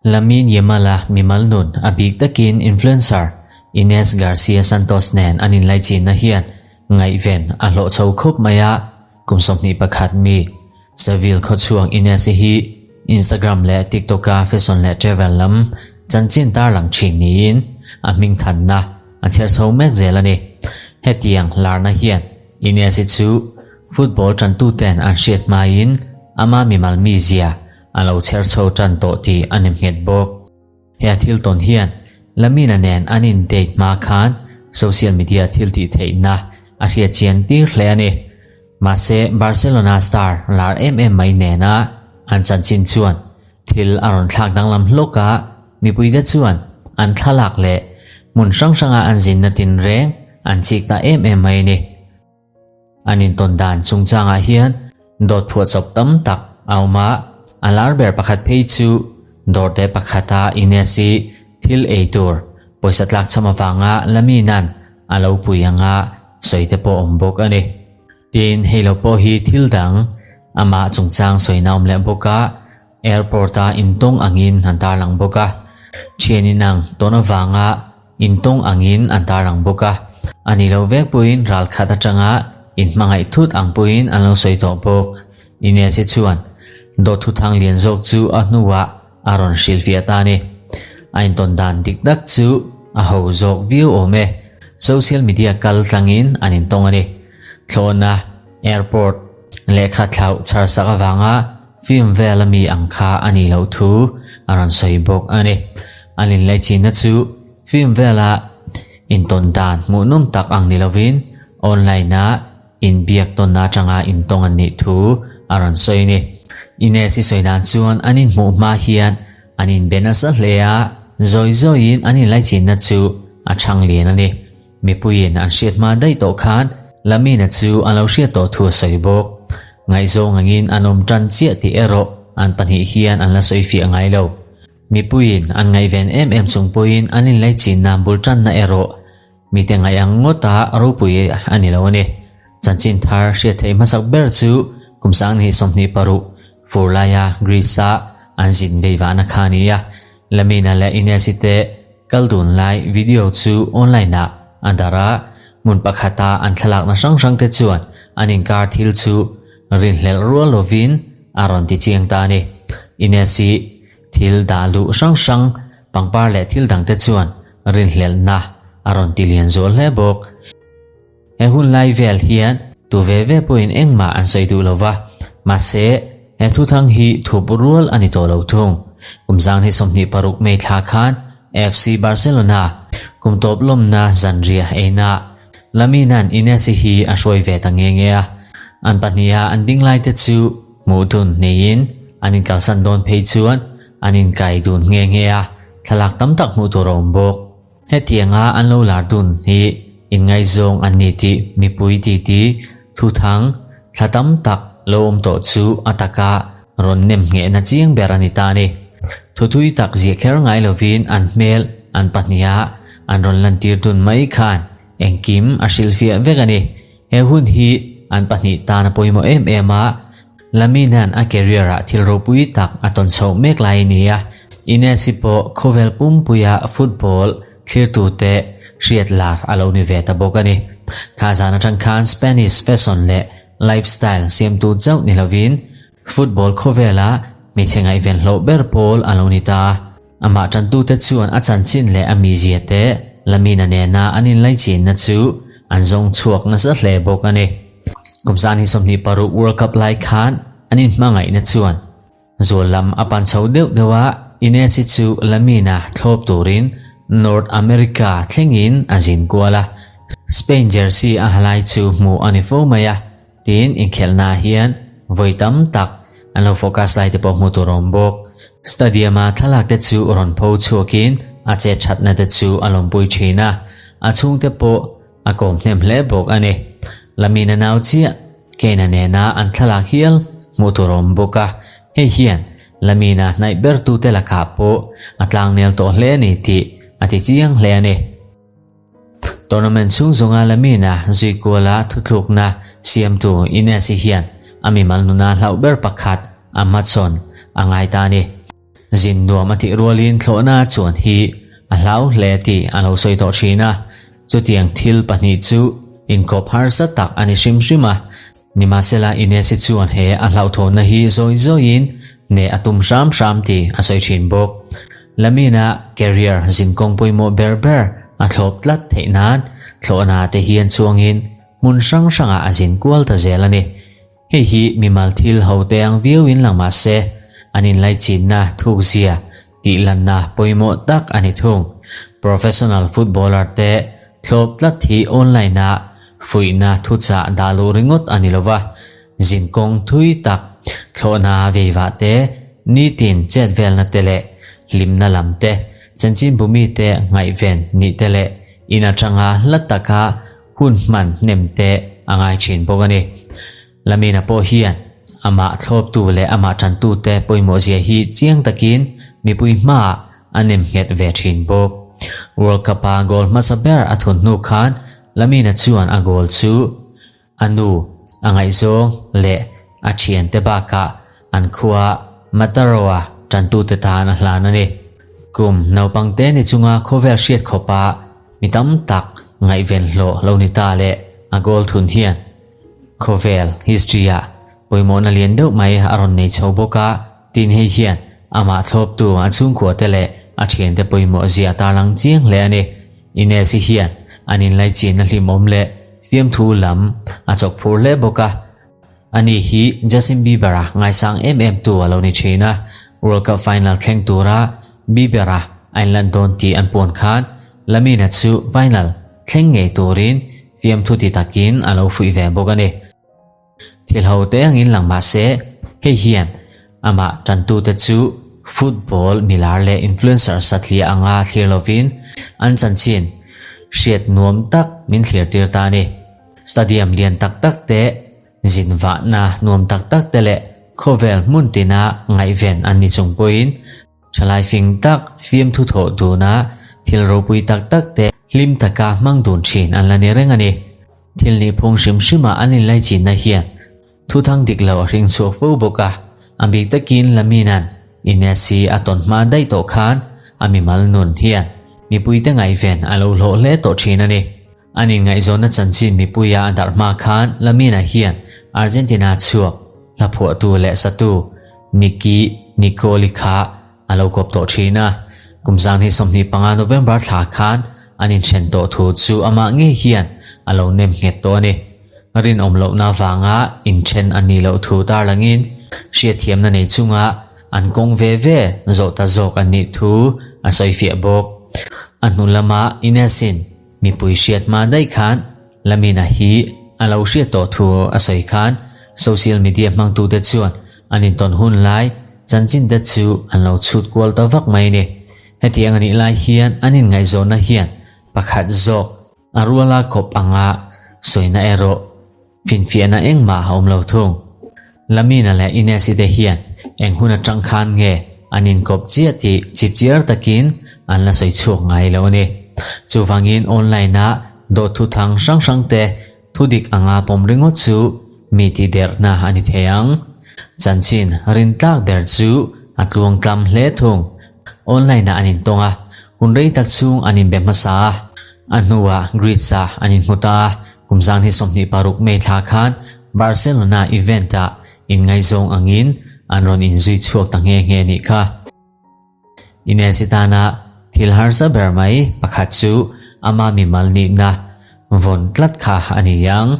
Lamine Yamal-a mimal nun a bik takin influencer Ines Garcia Santos nen an inlaichinna hian ngaihven a hlawh chho khup mai a, kum 21 mi Seville khawchhuak Ines-i hi Instagram leh TikTok-a fashion leh travel lam chanchin tarlang thin niin a hmingthanna a chher chho mek zel a ni. Hetiang larna hian Ines-i chu football tantuten an hriat hmain ama mimal mizia a lo chher chho tan tawh tih a ni nghet bawk. He a thil tawn hian Lamina nen an in date hma khan social media thil tih theihna a hriat chian tir hle a ni. Mahse Barcelona star lar em em mai nena an chanchin chuan thil a rawn thlak danglam hlawk a, mipuite chuan an thlalak leh hmun hrang hranga an zinna tinreng an chik ta em em mai a ni. An intawn dan chungchangah hian dawt phuahchawp tam tak a awm a, a lar ber pakhat phei chu dawrte pakhata Ines-i thil ei tur pawisa tlakchham avanga Lamine-a'n a lo pui anga sawi te pawh awm bawk a ni. Tin, hei lo pawh hi thil dang amah chungchang sawina awm leh bawk a, airport-a intawng angin an tarlang bawk a, thian inang tawn avanga Intawng angin an tarlang bawk a, a ni lo vek pawhin ral khat atanga inhmangaih thut ang pawhin an lo sawi tawh bawk. Ines-i chuan dawt thuthang lian zawk chu a hnuah a rawn hrilhfiah ta a ni. A intawn dan dik tak chu a ho zawk viau awm e. Social media kal tlangin an intawng a ni. Thlawhna, airport, lehkha thlauh chhar sak avanga film vel ami ang kha a nih loh thu a rawn sawi bawk a ni. An inlaichinna chu film vela intawn dan hmuhnawm tak ang ni lovin online-a inbiak tawnna atanga intawng an nih thu a rawn sawi a ni. Ines-i sawi dan chuan an inhmuh hma hian an inbe nasa hle a, zawi zawiin an inlaichinna chu a chhang lian a ni. Mipuiin an hriat hma daih tawh khan Lamina chu a lo hriat tawh thu a sawi bawk. Ngaihzawng angin an awm tan chiah tih erawh an pahnih hian an la sawi fiah ngai lo. Mipuiin an ngaihven em em chung pawhin an inlaichinna bul tanna erawh mite ngaih ang ngawta ropui a ni lo a ni. Chanchin thar hriat theih hmasak ber chu kum 2026 fur laia Greece-a an zin veivahna kha a ni a. Lamina leh Ines-i te Kal dun lai video chu online ah a darh a, hmun pakhata an thlalakna hrang hrang te chuan an inkar thil chu rinhlelh rual lovin a rawn ti chiang ta a ni. Ines-i thil dah luh hrang hrang, pangpar leh thil dang te chuan rinhlelhna a rawn ti lian zual hle bawk. He hun lai vel hian tu ve ve pawhin engmah an sawi duh lo va, mahse he thuthang hi thup rual a ni tawh lo thung. Kum 2026 May thla khan FC Barcelona kum tawp lawmna zanriah eina Lamine-a'n Ines-i hi a hruai ve ta nge nge a, an pahniha an ding lai te chu hmuh dun niin an inkalsan dawn phei chuan an inkai dun nge nge a, thlalak tam tak hmuh tur a awm bawk. Hetianga an lo lar dun hi inngaizawng an ni tih mipui titi thuthang thla tam tak lo awm tawh chu a taka rawn nem nghehna chiang ber a ni ta a ni. Thuthui tak ziah kher ngai lovin an hmel an pahniha an rawn lantir dun mai khan engkim a hrilhfiah vek a ni. He hun hi an pahnih tan a pawimawh em em a, Lamine-a'n a career-ah thil ropui tak a tawn chhoh mek lai a ni a, Ines-i pawh khawvel pumpuia football thlirtute hriat lar a lo ni ve ta bawk a ni. Kha zan atang khan Spanish fashion leh lifestyle siamtu chauh ni lovin football khawvela hmeichhe ngaihven hlauh ber pawl a lo ni ta. Amah tantute chuan a chanchin leh a mizia te Lamine-a nena an inlaichinna chu an zawng chhuak nasa hle bawk a ni. Kum 2026 World Cup lai khan an inhmangaihna chuan zual lam a pan chho deuh deuh a, Ines-i chu Lamine-a thlawp turin North America thlengin a zin kual a, Spain jersey a ha lai chu hmuh a ni fo mai a, Tin, inkhelhnaah hian vawi tam tak an lo focus lai te pawh hmuh tur a awm bawk. Stadium-a thlalak te chu rawn pho chhuakin a chet thatna te chu a lawmpui thin a, a chhungte pawh a kawm hnem hle bawk a ni. Lamina nau chiah Kane-a nena an thlalak hial hmuh tur a awm bawk a, hei hian Lamina hnaih bertute lakah pawh a tlangnel tawh hle a ni tih a ti chiang hle a ni. Tournament chhung zawnga Lamine-a zui kuala thuthlukna siamtu Ines-i hian a mimal nuna hlauh ber pakhat a hmachhawn. a ngai ta a ni. Zin nuam a tih rualin thlawhna chuan hi a hlau hle tih a lo sawi tawh thin a, chutiang thil pahnih chu inkawp harsa tak a ni hrim hrim a. Nimahsela Ines-i chuan he a hlauhthawnna hi zawi zawiin hneh a tum hram hram tih a sawi thin bawk. Lamina career zinkawng pawimawh ber ber a thlawp tlat theih nan thlawhna te hian chuangin hmun hrang hrangah a zin kual ta zel a ni. Hei hi mimal thil ho te ang viauin lang mah se, an inlaichinna thukzia tih lanna pawimawh tak a ni thung. Professional footballer te thlawp tlat hi online-a fuihna thuchah dah luh ringawt a ni lo va, zinkawng thui tak, thlawhna veivah te, nitin chet velna te leh hlimna lam te, chanchinbu mite ngaihven nih te leh in atanga hla taka hun hman hnem te a ngai thin bawk a ni. Lamina pawh hian amah thlawptu leh amah tantute pawimawhzia hi chiang takin mipui hmaah a nem nghet ve thin bawk. World Cup-a goal hmasa ber a thun hnu khan Lamina chuan a goal chu a nu, a ngaihzawng leh a thiante bakah an khua Mataroa tantute tan a hlan a ni. Kum naupangte ni chunga khawvel hriat khawpa Mi tam tak ngaihven hlawh lo ni ta leh a goal thun hian khawvel history ah pawimawhna lian deuh mai a rawn nei chho bawk a, tin hei hian amah thlawptu a chhungkua te leh a thiante pawimawh zia tarlang chiang hle a ni. Ines hi hian an inlaichinna hlimawm leh fiamthu lam a chawk phur hle bawk a, ani hi Justin Bieber-a ngaisang em em tu a lo ni thin a, World Cup final thleng tura Bieber-a a inlan dawn tih an puan khan Lamine-a chu final thleng ngei turin fiamthu ti takin a lo fuih ve bawk a ni. Thil ho te angin lang mah se, hei hian amah tantute chu football milar leh influencer satliah anga thlir lovin an chanchin hriat nuam tak min thlir tir ta a ni. Stadium lian tak tak te, zin vahna nuam tak tak te leh khawvel hmun tina ngaihven an ni chung pawhin Thalai fing tak, fiamthu thawh duna thil ropui tak tak te hlim taka hmang dun thin an la ni reng a ni. Thil nih phung hrim hrima an inlaichinna hian thuthang dik lo a hring chhuak fo bawk a, a bik takin Laminan Inesi a tawn hma daih tawh khan a mimal nun hian mipuite ngaihven a lo hlawh hle tawh thin a ni. An inngaihzawnna chanchin mipuia a darh hma khan Lamina hian Argentina chhuak hlaphuahtu leh satu Nicky Nicoli kha a lo kawp tawh thin a. Kum 2025 November thla khan an inthen tawh thu chu amah ngei hian a lo nem nghet tawh a ni. Rinawm lohna vanga inthen a nih loh thu tarlangin hriatthiamna nei chunga an kawng ve ve zawh ta zawk an nih thu a sawifiah bawk. A hnu lama Ines-in Mipui hriat hma daih khan Lamina hi a lo hriat tawh thu a sawi khan social media hmangtute chuan an intawn hun lai chanchinte chu an lo chhut kual ta vak mai a ni. Hetiang a nih lai hian an inngaihzawnna hian pakhat zawk a ruala kawp anga sawina erawh Finfiahna engmah a awm lo thung. Lamina leh Ines-i te hian eng hun atang khan nge an inkawp chiah tih chipchiar takin an la sawi chhuak ngai lo a ni. Chuvangin online-a dawt thuthang hrang hrang te thudik anga pawm ringawt chu mi tihderhna a ni thei ang. Chanchin rintlak ber chu a tluangtlam hle thung. Online-ah an intawng a, hun rei tak chhung an inbe hmasa a. A hnuah Greece-ah an inhmu ta a, kum 2026 May thla khan Barcelona event-ah inngaizawng angin an rawn inzui chhuak ta nghe nghe nih kha. Inelsi tana thil harsa ber mai pakhat chu ama mimal nihna vawn tlat kha a ni ang.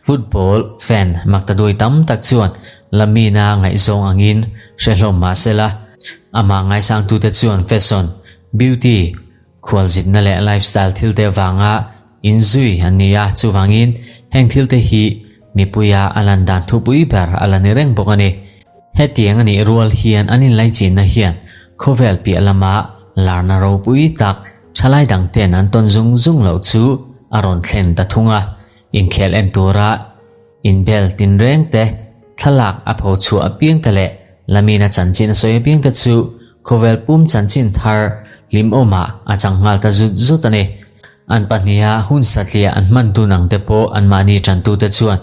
Football fan maktaduai tam tak chuan Lamine-a ngaihzawng angin hre hlawm mah sela, amah ngaisangtute chuan fashion, beauty, Khualzitna leh lifestyle thilte avanga inzui an ni a, chuvangin heng thilte hi mipuia a lan dan thupui ber a la ni reng bawk a ni. Hetiang a nih rual hian an inlaichinna hian khawvel piah lama larna ropui tak thalai dangten an tawn zung zung loh chu a rawn thlen ta thung a, inkhel en tura Inbel tinreng te, thlalak a pho chhuah apiang te leh Lamina chanchin a sawi apiang te chu khawvel pum chanchin thar hlimawmah a chang nghal ta zut zut a ni. An pahniha hun satliah an hman dun ang te pawh anmahni tantute chuan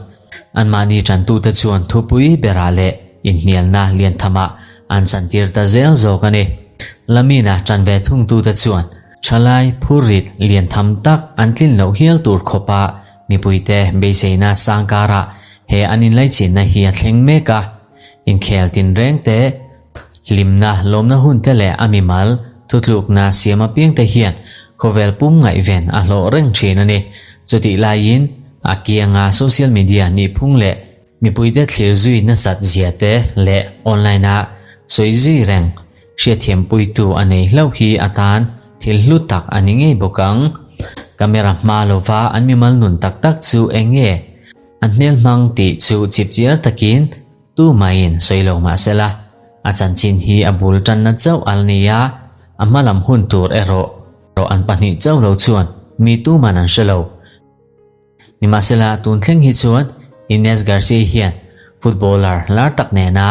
anmahni tantute chuan thupui berah leh inhnialna lian thamah an chantir ta zel zawk a ni. Lamine-a ṭan ve thungtute chuan ṭhalai phurrit lian tham tak an tlin loh hial tur khawpa mipuite beiseina sang karah he an inlaichinna hi a thleng mek a. Inkhel tinreng te, hlimna, lawmna hun te leh a mimal thutlukna siam apiang te hian khawvel pum ngaihven a hlawh reng thin a ni. Chutih laiin a kianga social media nihphung leh mipuite thlir zui nasat zia te leh online a sawi zui reng hriatthiampuitu a nei hlauh hi atan thil hlu tak a ni ngei bawk ang. Camera hma lova an mimal nun tak tak chu eng nge? An hmel hmang tih chu chipchiar takin tu maiin sawi lo mah sela, a chanchin hi a bul tanna chauh al ni a, a hma lam hun tur erawh erawh an pahnih chauh lo chuan mi tuman an hre lo. Nimahsela tun thleng hi chuan Ines Garcia hian footballer lar tak nena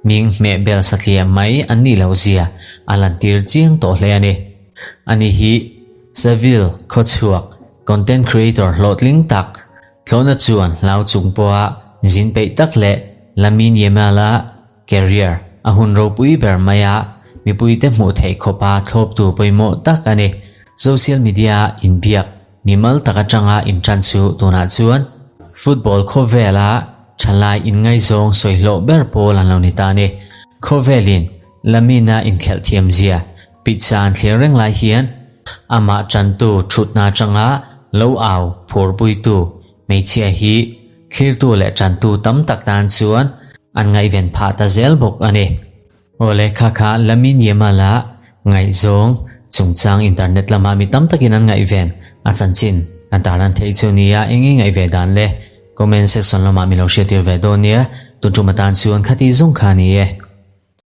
hming hmeh bel satliah mai an nih loh zia a lantir chiang tawh hle a ni. Ani hi Seville khawchhuak content creator hlawhtling tak Tlawhna chuan hlau chung pawha zin peih tak leh Lamine Yamal-a career a hun ropui ber maia mipuite hmuh theih khawpa thlawptu pawimawh tak a ni. Social media-a inbiak mimal tak atanga intan chu tunah chuan football khawvela thalai inngaizawng sawi hlawh ber pawl an lo ni ta a ni. Khawvelin Lamine-a inkhelh thiamzia pizza an thlir reng lai hian Amah tantu thutna atanga lo au phurpuitu hmeichhia hi thlirtu leh tantu tam tak tan chuan an ngaihven phah ta zel bawk a ni. Aw lehkha kha Lamine Yamal-a ngaihzawng chungchang internet lamah mi tam takin an ngaihven a chanchin kan tarlan theih chu nia eng nge ngaihve dan le? Comment section lamah min lo hriattir ve dawn nia, tun tum atan chuan khati zawng kha a ni e.